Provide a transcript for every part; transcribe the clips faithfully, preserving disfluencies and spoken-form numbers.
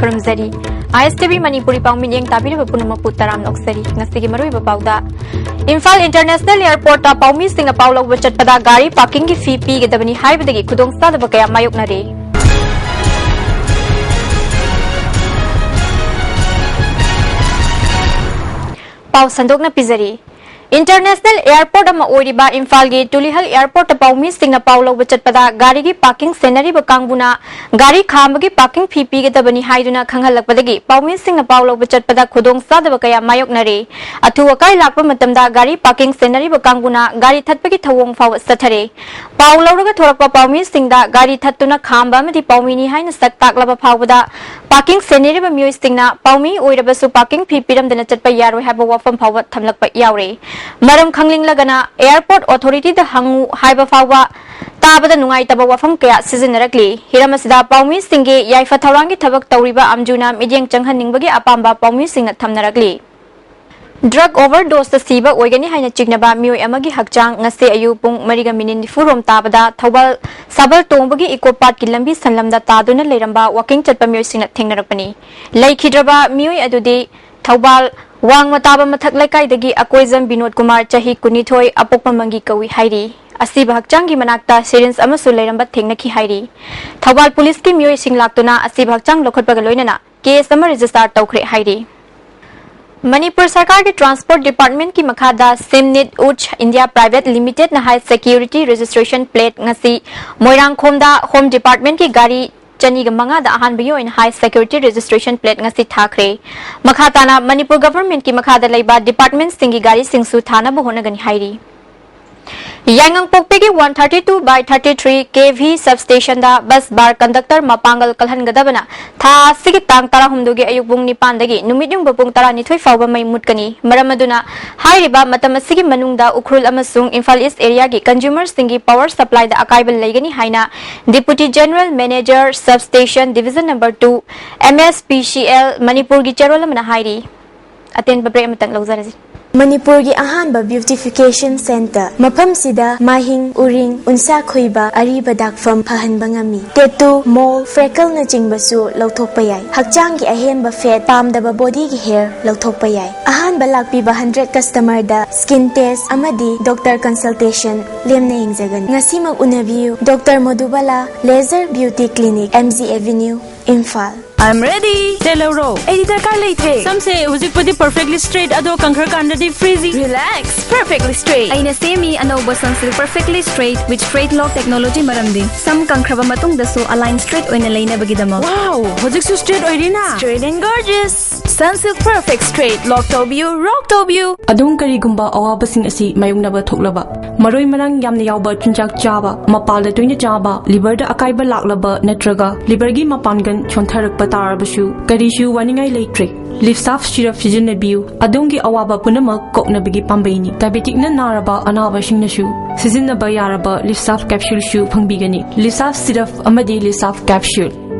ꯈꯨꯔꯨꯝꯖꯔꯤ꯫ ꯑꯥꯏ ꯑꯦꯁ T V Manipuri ꯄꯥꯎ ꯃꯤꯠꯌꯦꯡ ꯇꯥꯕꯤꯔꯤꯕ ꯄꯨꯝꯅꯃꯛꯄꯨ ꯇꯔꯥꯝꯅ ꯑꯣꯛꯆꯔꯤ꯫ ꯉꯁꯤꯒꯤ ꯃꯔꯨꯑꯣꯏꯕ ꯄꯥꯎꯗ, ꯏꯝꯐꯥꯜ ꯏꯟꯇꯔꯅꯦꯁꯅꯦꯜ ꯑꯦꯌꯔꯄꯣꯔꯠꯇ ꯄꯥꯎꯃꯤꯁꯤꯡꯅ ꯄꯥꯎ ꯂꯧꯕ ꯆꯠꯄꯗ ꯒꯥꯔꯤ ꯄꯥꯔꯀꯤꯡꯒꯤ ꯐꯤ ꯄꯤꯒꯗꯕꯅꯤ ꯍꯥꯏꯕꯗꯒꯤ ꯈꯨꯗꯣꯡꯆꯥꯗꯕ ꯀꯌꯥ ꯃꯥꯌꯣꯛꯅꯔꯦ꯫ ꯄꯥꯎ ꯁꯟꯗꯣꯛꯅ ꯄꯤꯖꯔꯤ꯫ ꯏꯟꯇꯔꯅꯦꯁꯅꯦꯜ ꯑꯦꯌꯔꯄꯣꯔꯠ ꯑꯃ ꯑꯣꯏꯔꯤꯕ ꯏꯝꯐꯥꯜꯒꯤ ꯇꯨꯂꯤꯍꯜ ꯑꯦꯌꯔꯄꯣꯔꯠꯇ ꯄꯥꯎꯃꯤꯁꯤꯡꯅ ꯄꯥꯎ ꯂꯧꯕ ꯆꯠꯄꯗ ꯒꯥꯔꯤꯒꯤ ꯄꯥꯔꯀꯤꯡ ꯁꯦꯟꯅꯔꯤꯕ ꯀꯥꯡꯕꯨꯅ ꯒꯥꯔꯤ ꯈꯥꯝꯕꯒꯤ ꯄꯥꯔꯀꯤꯡ ꯐꯤ ꯄꯤꯒꯗꯕꯅꯤ ꯍꯥꯏꯗꯨꯅ ꯈꯪꯍꯜꯂꯛꯄꯗꯒꯤ ꯄꯥꯎꯃꯤꯁꯤꯡꯅ ꯄꯥꯎ ꯂꯧꯕ ꯆꯠꯄꯗ ꯈꯨꯗꯣꯡꯆꯥꯗꯕ ꯀꯌꯥ ꯃꯥꯌꯣꯛꯅꯔꯦ꯫ ꯑꯊꯨ ꯑꯀꯥꯏ ꯂꯥꯛꯄ ꯃꯇꯝꯗ ꯒꯥꯔꯤ ꯄꯥꯔꯀꯤꯡ ꯁꯦꯟꯅꯔꯤꯕ ꯀꯥꯡꯕꯨꯅ ꯒꯥꯔꯤ ꯊꯠꯄꯒꯤ ꯊꯧꯑꯣꯡ ꯐꯥꯎꯕ ꯆꯠꯊꯔꯦ꯫ ꯄꯥꯎ ꯂꯧꯔꯒ ꯊꯣꯔꯛꯄ ꯄꯥꯎꯃꯤꯁꯤꯡꯗ ꯒꯥꯔꯤ ꯊꯠꯇꯨꯅ ꯈꯥꯝꯕ ꯑꯃꯗꯤ ꯄꯥꯎꯃꯤꯅꯤ ꯍꯥꯏꯅ ꯁꯛ ꯇꯥꯛꯂꯕ ꯐꯥꯎꯕꯗ ꯄꯥꯔꯀꯤꯡ ꯁꯦꯟꯅꯔꯤꯕ ꯃꯤꯑꯣꯏꯁꯤꯡꯅ ꯄꯥꯎꯃꯤ ꯑꯣꯏꯔꯕꯁꯨ ꯄꯥꯔꯀꯤꯡ ꯐꯤ ꯄꯤꯔꯝꯗꯅ ꯆꯠꯄ ꯌꯥꯔꯣꯏ ꯍꯥꯏꯕ ꯋꯥꯐꯝ ꯐꯥꯎꯕ ꯊꯝꯂꯛꯄ ꯌꯥꯎꯔꯦ꯫ ꯃꯔꯝ ꯈꯪꯅꯤꯡꯂꯒꯅ ꯑꯦꯌꯔꯄꯣꯔꯠ ꯑꯣꯊꯣꯔꯤꯇꯤꯗ ꯍꯪꯉꯨ ꯍꯥꯏꯕ ꯐꯥꯎꯕ ꯇꯥꯕꯗ ꯅꯨꯡꯉꯥꯏꯇꯕ ꯋꯥꯐꯝ ꯀꯌꯥ ꯁꯤꯖꯤꯟꯅꯔꯛꯂꯤ꯫ ꯍꯤꯔꯝ ꯑꯁꯤꯗ ꯄꯥꯎꯃꯤꯁꯤꯡꯒꯤ ꯌꯥꯏꯐ ꯊꯧꯔꯥꯡꯒꯤ ꯊꯕꯛ ꯇꯧꯔꯤꯕ ꯑꯝꯖꯨꯅ ꯃꯤꯠꯌꯦꯡ ꯆꯪꯍꯟꯅꯤꯡꯕꯒꯤ ꯑꯄꯥꯝꯕ ꯄꯥꯎꯃꯤꯁꯤꯡꯅ ꯊꯝꯅꯔꯛꯂꯤ꯫ ꯗ꯭ꯔꯒ ꯑꯣꯚꯔꯗꯣꯁꯇ ꯁꯤꯕ ꯑꯣꯏꯒꯅꯤ ꯍꯥꯏꯅ ꯆꯤꯡꯅꯕ ꯃꯤꯑꯣꯏ ꯑꯃꯒꯤ ꯍꯛꯆꯥꯡ ꯉꯁꯤ ꯑꯌꯨꯛ ꯄꯨꯡ ꯃꯔꯤꯒ ꯃꯤꯅꯤꯠ ꯅꯤꯐꯨ ꯔꯣꯝ ꯇꯥꯕꯗ ꯊꯧꯕꯥꯜ ꯁꯥꯕꯜ ꯇꯣꯡꯕꯒꯤ ꯏꯀꯣ ꯄꯥꯠꯀꯤ ꯂꯝꯕꯤ ꯁꯟꯂꯝꯗ ꯇꯥꯗꯨꯅ ꯂꯩꯔꯝꯕ ꯋꯥꯀꯤꯡ ꯆꯠꯄ ꯃꯤꯑꯣꯏꯁꯤꯡꯅ ꯊꯦꯡꯅꯔꯛꯄꯅꯤ꯫ ꯂꯩꯈꯤꯗ꯭ꯔꯕ ꯃꯤꯑꯣꯏ ꯑꯗꯨꯗꯤ ꯊꯧꯕꯥꯜ ꯋꯥꯡꯃ ꯇꯥꯕ ꯃꯊꯛ ꯂꯩꯀꯥꯏꯗꯒꯤ ꯑꯀꯣꯏꯖꯝ ꯕꯤꯅꯣꯗ ꯀꯨꯃꯥꯔ, ꯆꯍꯤ ꯀꯨꯟꯅꯤꯊꯣꯏ, ꯑꯄꯣꯛꯄ ꯃꯪꯒꯤ ꯀꯧꯏ ꯍꯥꯏꯔꯤ꯫ ꯑꯁꯤꯕ ꯍꯛꯆꯥꯡꯒꯤ ꯃꯅꯥꯛꯇ ꯁꯤꯔꯤꯟꯖ ꯑꯃꯁꯨ ꯂꯩꯔꯝꯕ ꯊꯦꯡꯅꯈꯤ ꯍꯥꯏꯔꯤ꯫ ꯊꯧꯕꯥꯜ ꯄꯨꯂꯤꯁꯀꯤ ꯃꯤꯑꯣꯏꯁꯤꯡ ꯂꯥꯛꯇꯨꯅ ꯑꯁꯤꯕ ꯍꯛꯆꯥꯡ ꯂꯧꯈꯠꯄꯒ ꯂꯣꯏꯅꯅ ꯀꯦꯁ ꯑꯃ ꯔꯦꯖꯤꯁꯇꯥꯔ ꯇꯧꯈ꯭ꯔꯦ ꯍꯥꯏꯔꯤ꯫ ꯃꯅꯤꯄꯨꯔ ꯁꯔꯀꯥꯔꯒꯤ ꯇ꯭ꯔꯥꯟꯁꯄꯣꯔꯠ ꯗꯤꯄꯥꯔꯠꯃꯦꯟꯠꯀꯤ ꯃꯈꯥꯗ ꯁꯤꯝꯅꯤꯠ ꯎꯠꯁ ꯏꯟꯗꯤꯌꯥ ꯄ꯭ꯔꯥꯏꯚꯦꯠ ꯂꯤꯃꯤꯇꯦꯗꯅ ꯍꯥꯏ ꯁꯦꯀ꯭ꯌꯨꯔꯤꯇꯤ ꯔꯦꯖꯤꯁꯇ꯭ꯔꯦꯁꯟ ꯄ꯭ꯂꯦꯠ ꯉꯁꯤ ꯃꯣꯏꯔꯥꯡꯈꯣꯝꯗ ꯍꯣꯝ ꯗꯤꯄꯥꯔꯠꯃꯦꯟꯠꯀꯤ ꯒꯥꯔꯤ ꯆꯅꯤꯒ ꯃꯉꯥꯗ ꯑꯍꯥꯟꯕꯒꯤ ꯑꯣꯏꯅ ꯍꯥꯏ ꯁꯦꯀ꯭ꯌꯨꯔꯤꯇꯤ ꯔꯦꯖꯤꯁꯇ꯭ꯔꯦꯁꯟ ꯄ꯭ꯂꯦꯠ ꯉꯁꯤ ꯊꯥꯈ꯭ꯔꯦ꯫ ꯃꯈꯥ ꯇꯥꯅ ꯃꯅꯤꯄꯨꯔ ꯒꯚꯔꯟꯃꯦꯟꯠꯀꯤ ꯃꯈꯥꯗ ꯂꯩꯕ ꯗꯤꯄꯥꯔꯠꯃꯦꯟꯠꯁꯤꯡꯒꯤ ꯒꯥꯔꯤꯁꯤꯡꯁꯨ ꯊꯥꯅꯕ ꯍꯣꯠꯅꯒꯅꯤ ꯍꯥꯏꯔꯤ꯫ ꯌꯥꯏꯉꯪꯄꯣꯛꯄꯤꯒꯤ one thirty two by thirty three K V substationꯗ bus bar conductor ꯃꯄꯥꯡꯒꯜ ꯀꯜꯍꯟꯒꯗꯕꯅ ꯊꯥ ꯑꯁꯤꯒꯤ ꯇꯥꯡ ꯇꯔꯥꯍꯨꯝꯗꯣꯏꯒꯤ ꯑꯌꯨꯛ ꯄꯨꯡ ꯅꯤꯄꯥꯟꯗꯒꯤ ꯅꯨꯃꯤꯠ ꯌꯨꯡꯕ ꯄꯨꯡ ꯇꯔꯥꯅꯤꯊꯣꯏ ꯐꯥꯎꯕ ꯃꯩ ꯃꯨꯠꯀꯅꯤ꯫ ꯃꯔꯝ ꯑꯗꯨꯅ ꯍꯥꯏꯔꯤꯕ ꯃꯇꯝ ꯑꯁꯤꯒꯤ ꯃꯅꯨꯡꯗ ꯎꯈ꯭ꯔꯨꯜ ꯑꯃꯁꯨꯡ ꯏꯝꯐꯥꯜ ꯏꯁ ꯑꯦꯔꯤꯌꯥꯒꯤ consumerꯁꯤꯡꯒꯤ power supplyꯗ ꯑꯀꯥꯏꯕ ꯂꯩꯒꯅꯤ ꯍꯥꯏꯅ Deputy General Manager Substation Division Number two, M S P C L, ꯃꯅꯤꯄꯨꯔꯒꯤ ꯆꯦꯔꯣꯜ ꯑꯃꯅ ꯍꯥꯏꯔꯤ꯫ ꯑꯇꯦꯟꯕ break ꯑꯃꯇꯪ ꯂꯧꯖꯔꯁꯤ꯫ ꯃꯅꯤꯄꯨꯔꯒꯤ ꯑꯍꯥꯟꯕ beautification centre꯫ ꯃꯐꯝꯁꯤꯗ ꯃꯥꯏꯍꯤꯡ, ꯎꯔꯤꯡ, ꯎꯟꯁꯥ ꯈꯨꯏꯕ, ꯑꯔꯤꯕ ꯗꯥꯛꯐꯝ ꯐꯍꯟꯕ ꯉꯝꯃꯤ꯫ Tattoo, mole, freckleꯅꯆꯤꯡꯕꯁꯨ ꯂꯧꯊꯣꯛꯄ ꯌꯥꯏ꯫ ꯍꯛꯆꯥꯡꯒꯤ ꯑꯍꯦꯟꯕ fat, ꯄꯥꯝꯗꯕ bodyꯒꯤ hair ꯂꯧꯊꯣꯛꯄ ꯌꯥꯏ꯫ ꯑꯍꯥꯟꯕ ꯂꯥꯛꯄꯤꯕ hundred customerꯗ skin test ꯑꯃꯗꯤ doctor consultation ꯂꯦꯝꯅ ꯌꯦꯡꯖꯒꯅꯤ꯫ ꯉꯁꯤꯃꯛ ꯎꯅꯕꯤꯌꯨ꯫ Doctor ꯃꯣꯗꯨꯕꯥꯂꯥ Laser Beauty Clinic, M G Avenue, Imphal. I'm ready. ꯇꯦꯜꯍꯧꯔꯣ꯫ ꯑꯩꯗꯤ ꯗꯔꯀꯥꯔ ꯂꯩꯇ꯭ꯔꯦ꯫ ꯁꯝꯁꯦ ꯍꯧꯖꯤꯛꯄꯨꯗꯤ perfectly straight, ꯑꯗꯣ ꯀꯪꯈ꯭ꯔꯀꯥꯟꯗꯗꯤ frizzy꯫ Relax, perfectly straight. ꯑꯩꯅ ꯁꯦꯝꯃꯤ ꯑꯅꯧꯕ Sunsilk Perfectly Straight with Straight Lock Technology, ꯃꯔꯝꯗꯤ ꯁꯝ ꯀꯪꯈ꯭ꯔꯕ ꯃꯇꯨꯡꯗꯁꯨ align straight ꯑꯣꯏꯅ ꯂꯩꯅꯕꯒꯤꯗꯃꯛ꯫ Wow, ꯍꯧꯖꯤꯛꯁꯨ straight ꯑꯣꯏꯔꯤꯅ? Straight and gorgeous. Sunsilk Perfect Straight, lock ꯇꯧꯕꯤꯌꯨ, rock ꯇꯧꯕꯤꯌꯨ꯫ ꯑꯗꯣꯝ ꯀꯔꯤꯒꯨꯝꯕ ꯑꯋꯥꯕꯁꯤꯡ ꯑꯁꯤ ꯃꯥꯌꯣꯛꯅꯕ ꯊꯣꯛꯂꯕ, ꯃꯔꯣꯏ ꯃꯔꯥꯡ ꯌꯥꯝꯅ ꯌꯥꯎꯕ ꯆꯤꯟꯖꯥꯛ ꯆꯥꯕ, ꯃꯄꯥꯜꯗ ꯇꯣꯏꯅ ꯆꯥꯕ, liverꯗ ꯑꯀꯥꯏꯕ ꯂꯥꯛꯂꯕ ꯅꯠꯇ꯭ꯔꯒ liverꯒꯤ ꯃꯄꯥꯡꯒꯜ ꯁꯣꯟꯊꯔꯛꯄ ꯇꯥꯔꯕꯁꯨ ꯀꯔꯤꯁꯨ ꯋꯥꯅꯤꯡꯉꯥꯏ ꯂꯩꯇ꯭ꯔꯦ꯫ Lifsaf syrup ꯁꯤꯖꯤꯟꯅꯕꯤꯌꯨ꯫ ꯑꯗꯣꯝꯒꯤ ꯑꯋꯥꯕ ꯄꯨꯝꯅꯃꯛ ꯀꯣꯛꯅꯕꯒꯤ ꯄꯥꯝꯕꯩꯅꯤ꯫ Diabeticꯅ ꯅꯥꯔꯕ ꯑꯅꯥꯕꯁꯤꯡꯅꯁꯨ ꯁꯤꯖꯤꯟꯅꯕ ꯌꯥꯔꯕ Lifsaf capsuleꯁꯨ ꯐꯪꯕꯤꯒꯅꯤ꯫ Lifsaf syrup ꯑꯃꯗꯤ Lifsaf capsule꯫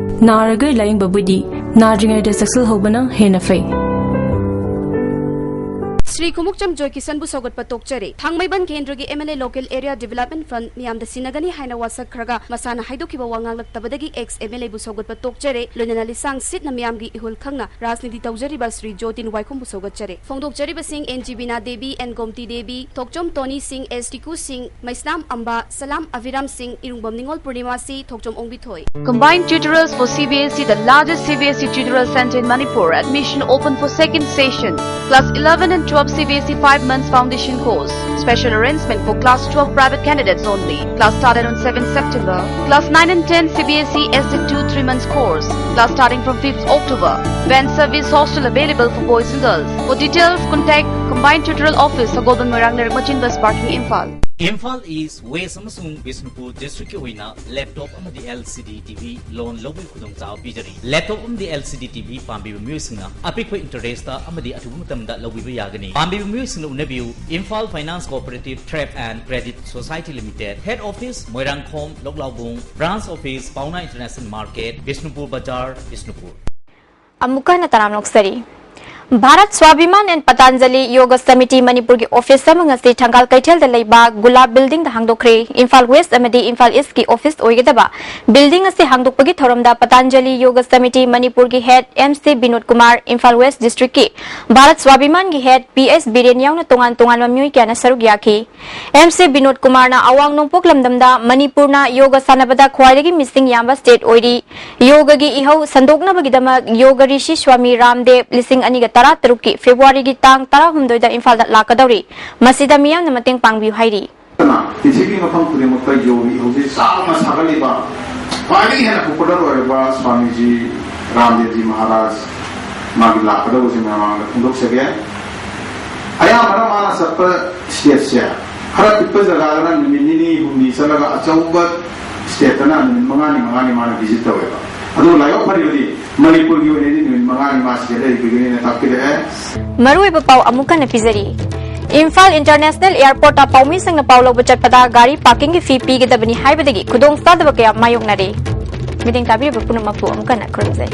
ꯅꯥꯔꯒ ꯂꯥꯌꯦꯡꯕꯕꯨꯗꯤ ꯅꯥꯗ꯭ꯔꯤꯉꯩꯗ ꯆꯦꯛꯁꯤꯜꯍꯧꯕꯅ ꯍꯦꯟꯅ ꯐꯩ꯫ ꯁ꯭ꯔꯤ ꯈꯨꯃꯨꯛꯆꯝ ꯖꯣꯏꯀꯤꯁꯟꯕꯨ ꯁꯧꯒꯠꯄ ꯇꯣꯛꯆꯔꯦ꯫ ꯊꯥꯡꯃꯩꯕꯟ ꯀꯦꯟꯗ꯭ꯔꯒꯤ M L A Local Area Development Fund ꯃꯤꯌꯥꯝꯗ ꯁꯤꯟꯅꯒꯅꯤ ꯍꯥꯏꯅ ꯋꯥꯁꯛꯈ꯭ꯔꯒ ꯃꯁꯥꯅ ꯍꯥꯏꯗꯣꯛꯈꯤꯕ ꯋꯥ ꯉꯥꯡꯂꯛꯇꯕꯗꯒꯤ ex M L Aꯕꯨ ꯁꯧꯒꯠꯄ ꯇꯣꯛꯆꯔꯦ꯫ ꯂꯣꯏꯅꯅ ꯂꯤꯁꯥꯡ ꯁꯤꯠꯅ ꯃꯤꯌꯥꯝꯒꯤ ꯏꯍꯨꯜ ꯈꯪꯅ ꯔꯥꯖꯅꯤꯇꯤ ꯇꯧꯖꯔꯤꯕ ꯁ꯭ꯔꯤ ꯖꯣꯇꯤꯟ ꯋꯥꯏꯈꯣꯝꯕꯨ ꯁꯧꯒꯠꯆꯔꯦ꯫ ꯐꯣꯡꯗꯣꯛꯆꯔꯤꯕꯁꯤꯡ N G ꯕꯤꯅꯥ ꯗꯦꯕꯤ, N ꯒꯣꯝꯇꯤ ꯗꯦꯕꯤ, ꯊꯣꯛꯆꯣꯝ ꯇꯣꯅꯤ ꯁꯤꯡ, S ꯇꯤꯀꯨ ꯁꯤꯡ, ꯃꯩꯁꯅꯥꯝ ꯑꯝꯕ, ꯁꯂꯥꯝ ꯑꯚꯤꯔꯥꯝ ꯁꯤꯡ, ꯏꯔꯨꯡꯕꯝ ꯅꯤꯉꯣꯜ ꯄꯨꯔꯅꯤꯃꯥꯁꯤ, ꯊꯣꯛꯆꯣꯝ ꯑꯣꯡꯕꯤꯊꯣꯏ꯫ Combined Tutorials for C B S E, the largest C B S E tutorial center in Manipur. Admission open for second session. Class eleven and twelve C B S E five months foundation course. Special arrangement for class twelve private candidates only. Class started on seventh September. Class nine and ten C B S E S two three months course. Class starting from fifth October. Van service, hostel available for boys and girls. For details, contact Combined Tutorial Office, Sagolband Moirang Lerik Machin Bus Parking, Imphal. Imphal east, west ꯑꯃꯁꯨꯡ ꯕꯤꯁꯅꯨꯄꯨꯔ ꯗꯤꯁꯇ꯭ꯔꯤꯛꯀꯤ ꯑꯣꯏꯅ laptop ꯑꯃꯗꯤ L C D T V loan ꯂꯧꯕꯒꯤ ꯈꯨꯗꯣꯡꯆꯥꯕ ꯄꯤꯖꯔꯤ꯫ Laptop ꯑꯃꯗꯤ L C D T V ꯄꯥꯝꯕꯤꯕ ꯃꯤꯑꯣꯏꯁꯤꯡꯅ ꯑꯄꯤꯛꯄ interest ꯑꯃꯗꯤ ꯑꯊꯨꯕ ꯃꯇꯝꯗ ꯂꯧꯕꯤꯕ ꯌꯥꯒꯅꯤ꯫ ꯄꯥꯝꯕꯤꯕ ꯃꯤꯑꯣꯏꯁꯤꯡꯅ ꯎꯅꯕꯤꯌꯨ, Imphal Finance Cooperative Trade and Credit Society Limited, Head Office, Moirangkhom, ꯂꯣꯛꯂꯥꯎꯕꯨꯡ, Branch Office, Paona International Market, Bishnupur ꯕꯖꯥꯔ, ꯕꯤꯁꯅꯨꯄꯨꯔ꯫ ꯑꯃꯨꯛꯀ ꯍꯟꯅ ꯇꯔꯥꯝꯅ ꯑꯣꯛꯆꯔꯤ꯫ Bharat Swabhiman and Patanjali Yoga Samiti ꯃꯅꯤꯄꯨꯔꯒꯤ ꯑꯣꯐꯤꯁ ꯑꯃ ꯉꯁꯤ ꯊꯪꯒꯥꯜ ꯀꯩꯊꯦꯜꯗ ꯂꯩꯕ ꯒꯨꯂꯥꯞ ꯕꯤꯜꯗꯤꯡꯗ ꯍꯥꯡꯗꯣꯛꯈ꯭ꯔꯦ꯫ ꯏꯝꯐꯥꯜ ꯋꯦꯁ ꯑꯃꯗꯤ ꯏꯝꯐꯥꯜ ꯏꯁꯀꯤ ꯑꯣꯐꯤꯁ ꯑꯣꯏꯒꯗꯕ ꯕꯤꯜꯗꯤꯡ ꯑꯁꯤ ꯍꯥꯡꯗꯣꯛꯄꯒꯤ ꯊꯧꯔꯝꯗ ꯄꯇꯥꯟꯖꯂꯤ ꯌꯣꯒ ꯁꯃꯤꯇꯤ ꯃꯅꯤꯄꯨꯔꯒꯤ head M C Vinod Kumar, Imphal west ꯗꯤꯁꯇ꯭ꯔꯤꯛꯀꯤ ꯚꯥꯔꯠ ꯁ꯭ꯋꯥꯕꯤꯃꯥꯟꯒꯤ ꯍꯦꯗ ꯄꯤ ꯑꯦꯁ ꯕꯤꯔꯦꯟ ꯌꯥꯎꯅ ꯇꯣꯉꯥꯟ ꯇꯣꯉꯥꯟꯕ ꯃꯤꯑꯣꯏ ꯀꯌꯥꯅ ꯁꯔꯨꯛ ꯌꯥꯈꯤ꯫ ꯑꯦꯝ ꯁꯤ ꯕꯤꯅꯣꯗ ꯀꯨꯃꯥꯔꯅ ꯑꯋꯥꯡ ꯅꯣꯡꯄꯣꯛ ꯂꯝꯗꯝꯗ ꯃꯅꯤꯄꯨꯔꯅ ꯌꯣꯒ ꯁꯥꯟꯅꯕꯗ ꯈ꯭ꯋꯥꯏꯗꯒꯤ ꯃꯤꯁꯤꯡ ꯌꯥꯝꯕ ꯁ꯭ꯇꯦꯠ ꯑꯣꯏꯔꯤ꯫ ꯌꯣꯒꯒꯤ ꯏꯍꯧ ꯁꯟꯗꯣꯛꯅꯕꯒꯤꯗꯃꯛ ꯌꯣꯒ ꯔꯤꯁꯤ ꯁ꯭ꯋꯥꯃꯤ ꯔꯥꯝꯗꯦꯕ ꯂꯤꯁꯤꯡ ꯑꯅꯤꯒ ꯇꯔꯥꯇꯔꯨꯛꯀꯤ ꯐꯦꯕ꯭ꯔꯨꯋꯥꯔꯤꯒꯤ ꯇꯥꯡ ꯇꯔꯥꯍꯨꯝꯗꯣꯏꯗ ꯏꯝꯐꯥꯜꯗ ꯂꯥꯛꯀꯗꯧꯔꯤ꯫ ꯃꯁꯤꯗ ꯃꯤꯌꯥꯝꯅ ꯃꯇꯦꯡ ꯄꯥꯡꯕꯤꯌꯨ ꯍꯥꯏꯔꯤ꯫ ꯄ꯭ꯔꯤꯊꯤꯕꯤ ꯃꯐꯝ ꯈꯨꯗꯤꯡꯃꯛꯇ ꯌꯣꯒꯒꯤ ꯏꯍꯧꯁꯤ ꯆꯥꯎꯅ ꯁꯥꯒꯠꯂꯤꯕ, ꯈ꯭ꯋꯥꯏꯗꯒꯤ ꯍꯦꯟꯅ ꯄꯣꯄꯨꯂꯔ ꯑꯣꯏꯔꯕ ꯁ꯭ꯋꯥꯃꯤꯖꯤ ꯔꯥꯝꯗꯦꯕꯖꯤ ꯃꯍꯥꯔꯥꯖ ꯃꯥꯒꯤ ꯂꯥꯛꯀꯗꯧꯕꯁꯤ ꯃꯌꯥꯝ ꯃꯃꯥꯡꯗ ꯐꯣꯡꯗꯣꯛꯆꯒꯦ꯫ ꯑꯌꯥꯝꯕꯅ ꯃꯥꯅ ꯆꯠꯄ ꯁ꯭ꯇꯦꯠꯁꯦ ꯈꯔ ꯄꯤꯛꯄ ꯖꯒꯥꯗꯅ ꯅꯨꯃꯤꯠ ꯅꯤꯅꯤ ꯍꯨꯝꯅꯤ ꯆꯠꯂꯒ, ꯑꯆꯧꯕ ꯁ꯭ꯇꯦꯠꯇꯅ ꯅꯨꯃꯤꯠ ꯃꯉꯥꯅꯤ, ꯃꯉꯥꯅꯤ ꯃꯥꯅ ꯚꯤꯖꯤꯠ ꯇꯧꯋꯦꯕ꯫ ꯑꯗꯨ ꯂꯥꯏꯕꯛ ꯐꯔꯤꯕꯗꯤ ꯃꯅꯤꯄꯨꯔꯒꯤ ꯑꯣꯏꯅꯗꯤ ꯅꯨꯃꯤꯠ ꯃꯉꯥꯅꯤ ꯃꯥ ꯁꯤꯗ ꯂꯩꯕꯒꯤꯅꯦꯅ ꯇꯥꯛꯄꯤꯔꯛꯑꯦ꯫ ꯃꯔꯨꯑꯣꯏꯕ ꯄꯥꯎ ꯑꯃꯨꯛ ꯍꯟꯅ ꯄꯤꯖꯔꯤ꯫ ꯏꯝꯐꯥꯜ ꯏꯟꯇꯔꯅꯦꯁꯅꯦꯜ ꯑꯦꯌꯔꯄꯣꯔꯠꯇ ꯄꯥꯎꯃꯤꯁꯤꯡꯅ ꯄꯥꯎ ꯂꯧꯕ ꯆꯠꯄꯗ ꯒꯥꯔꯤ ꯄꯥꯔꯀꯤꯡꯒꯤ ꯐꯤ ꯄꯤꯒꯗꯕꯅꯤ ꯍꯥꯏꯕꯗꯒꯤ ꯈꯨꯗꯣꯡꯆꯥꯗꯕ ꯀꯌꯥ ꯃꯥꯌꯣꯛꯅꯔꯤ꯫ ꯃꯤꯠꯌꯦꯡ ꯇꯥꯕꯤꯔꯤꯕ ꯄꯨꯝꯅꯃꯛꯄꯨ ꯑꯃꯨꯛ ꯍꯟꯅ ꯈꯨꯔꯨꯝꯖꯩ꯫